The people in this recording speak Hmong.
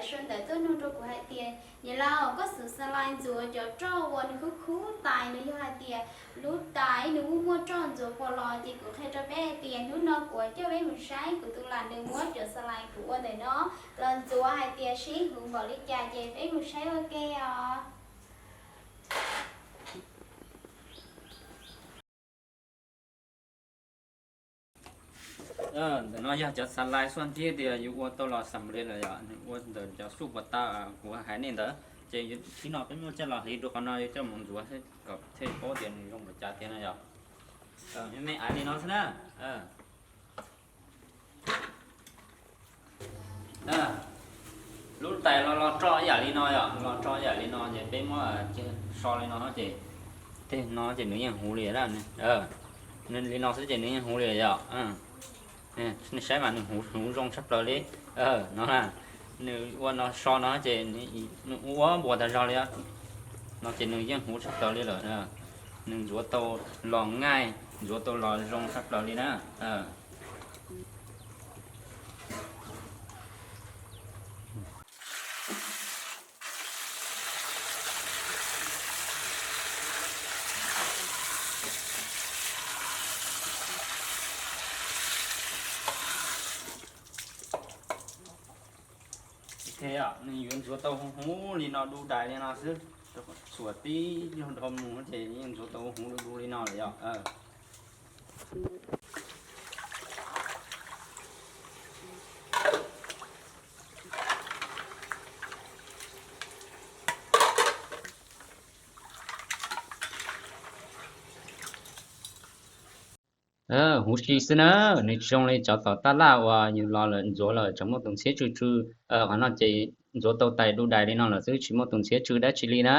Sawv ntawm tuaj nug rau kuv hais tias, niam laus, koj xub xa lais ntxuav cov roj uas nws khub khub tais no yog hais tias lub tais nws muaj muaj roj ntxuav puas los? Ces kuv qhia rau peb hais tias hnub no kuv coj peb mus saib kuv tus lam nws muab cov xa lais kuv ua ntawm no los ntxuav hais tias sib huv npaum li cas, ces peb mus saib ua ke os. Ntawm no yog cov xa lais xuaj ntiag tias yus ua tau los xam li lawm yom, nws ua ntawm cov xuj puas ta kuv hais nej ntawd. Ces tib no peb muab coj los hliv rau qhov no, yuav coj mus ntxuav kom thiaj paub tias nws zoo npaum cas tiag no yom. Me me aiv li no xwb na. Lub tais los los roj ib yam li no yom, los roj ib yam li no ces peb muab so li no ces, tej no ces nws yeej huv li na. Li no xwb ces nws yeej huv li yom. Nej saib mas nws huv zoo tshaj plaws li. No, nws ua no so no ces nws ua npuas tag zog li. No ces nws yeej huv tshaj plaws li lawm. Nws ntxuav tau los ngaij, ntxuav tau los zoo tshaj plaws li na. Nws yuav ntxuav tau huv huv li no du dais li no xwb, txhuam tib nyuag dhau mus ces yeej ntxuav tau huv huv du du li no lawm yom. Huv si xwb na, nws tsis zoo li cov tom tab laj uas yus los lawm ntxuav lawm tseem muaj tus ntxhiab tsw tsw. Qhov no ces ntxuav tau tais du dais li no lawm xwb tsis muaj tus ntxhiab tsw dab tsi li na.